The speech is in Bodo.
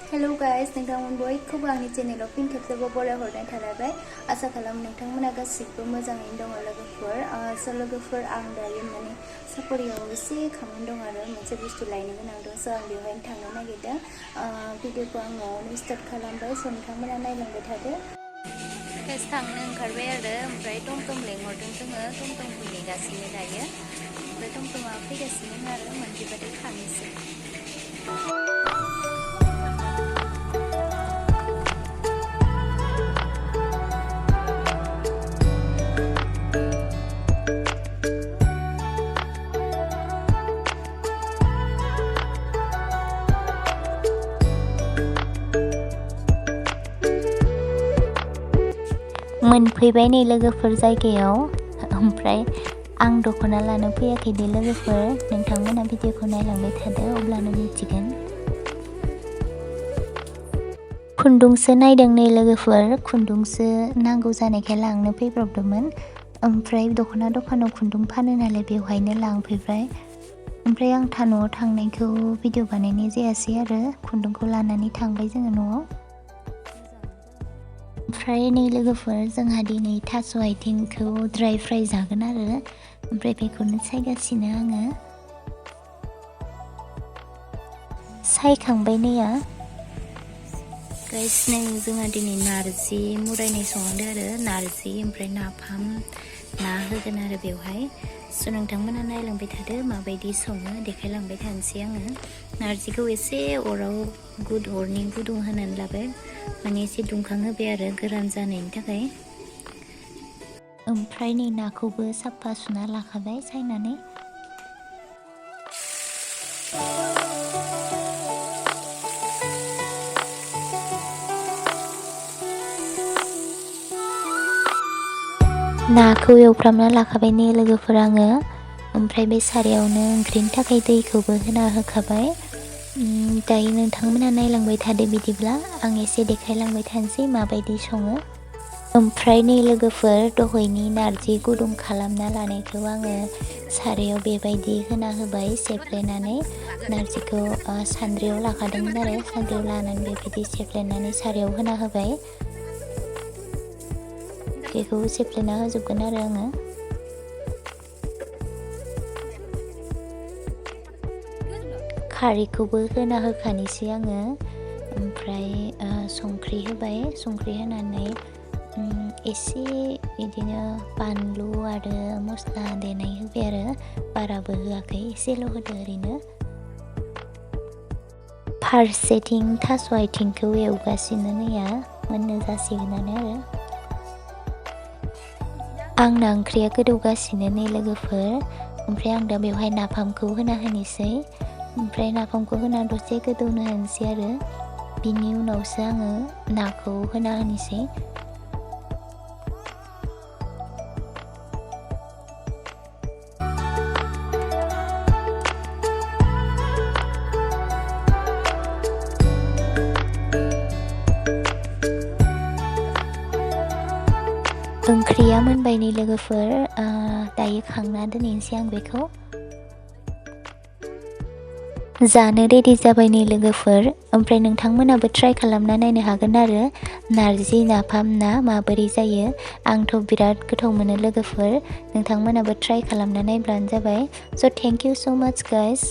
Hello guys, नोंथांमोन बयखौबो आंनि चेनेलाव फिन खेबसेबाव बरायहरनाय थाबाय। आसा खालामो नोंथांमोना गासिबो मोजाङैनो दङ लोगोफोर। लोगोफोर आं दायो माने सापरियाव एसे खामानि दं आरो मोनसे बुस्थु लायनो गोनां दं। आं बेवहायनो थांनो नागिरदों। भिडिअखौ आं न'आवनो स्टार्ट खालामबाय। नोंथांमोना नायलांबाय थादो। थांनो ओंखारबाय आरो ओमफ्राय टमटम लेंहरदों जोङो। टमटमखौ नेगासिनो दायो। ओमफ्राय टमटमा फैगासिनो आरो मोनफैबाथाय थांनोसै। मोनफैबाय नै लोगोफोर जायगायाव। ओमफ्राय आं दख'ना लानो फैयाखै दे लोगोफोर। नोंथांमोना भिडिअखौ नायलांबाय थादो अब्लानो मिथिगोन। खुन्दुंसो नायदों नै लोगोफोर। खुन्दुंसो नांगौ जानायखाय लांनो फैब्रबदोंमोन। ओमफ्राय दख'ना दखानाव खुन्दुं फानो नालाय बेवहायनो लांफैबाय। ओमफ्राय आं न'आव थांनायखौ भिडिअ बानायनाय जायासै आरो खुन्दुंखौ लानानै थांबाय जोङो न'आव। ओमफ्राय नै लोगोफोर जोंहा दिनै थास' आथिंखौ ड्राइ फ्राय जागोन आरो ओमफ्राय बेखौनो सायगासिनो आङो। सायखांबाय नैया गाइस। नै जोंहा दिनै नारजि मुरायनाय संदों आरो नारजि ओमफ्राय नाफाम ना होगोन आरो बेवहाय। नोंथांमोना नायलांबाय थादो माबायदि सङो देखायलांबाय थानोसै आङो। नारजिखौ एसे अरनि गुदुं होनानै लाबाय, माने एसे दुंखांहोबाय आरो गोरान जानायनि थाखाय। ओमफ्राय नै नाखौबो साफा सुना लाखाबाय सायनानै। नाखौ एवफ्रामना लाखाबाय नै लोगोफोर आङो। ओमफ्राय बे सारायावनो ओंख्रिनि थाखाय दैखौबो होना होखाबाय। दायो नोंथांमोना नायलांबाय थादो बिदिब्ला आं एसे देखायलांबाय थानोसै माबायदि सङो। ओमफ्राय नै लोगोफोर दहायनि नारजि गुदुं खालामना लानायखौ आङो सारायाव बेबायदि होना होबाय सेफ्लेनानै। नारजिखौ सान्द्रियाव लाखादोंमोन आरो सान्द्रियाव लानानै बेबायदि सेफ्लेनानै सारायाव होना होबाय। बेखौ सेफ्लेना होजोबगोन आरो आङो। खारैखौबो होना होखानोसै आङो। ओमफ्राय संख्रि होबाय। संख्रि होनानै एसे बिदिनो बानलु आरो मस्ला देनाय होबाय आरो बाराबो होआखै, एसेल' होदो ओरैनो। फारसेथिं थास' आथिंखौ एवगासिनो नैया मोननो जासिगोनानो आरो। आंना ओंख्रिया गोदौगासिनो नै लोगोफोर। ओमफ्राय आं दा बेवहाय नाफामखौ होना होनोसै। ओमफ्राय नाफामखौ होना दसे गोदौनो होनोसै आरो बिनि उनावसो आङो नाखौ होना होनोसै। ओंख्रिया मोनबाय नै लोगोफोर। दायो खांना दोननोसै आं बेखौ। जानो रेडि जाबाय नै लोगोफोर। ओमफ्राय नोंथांमोनाबो ट्राइ खालामना नायनो हागोन आरो नारजि नाफाम ना माबोरै जायो। आंथ' बिराद गोथाव मोनो लोगोफोर। नोंथांमोनाबो ट्राइ खालामना नायब्लानो जाबाय। स' थेंक इउ स' माच गाइस।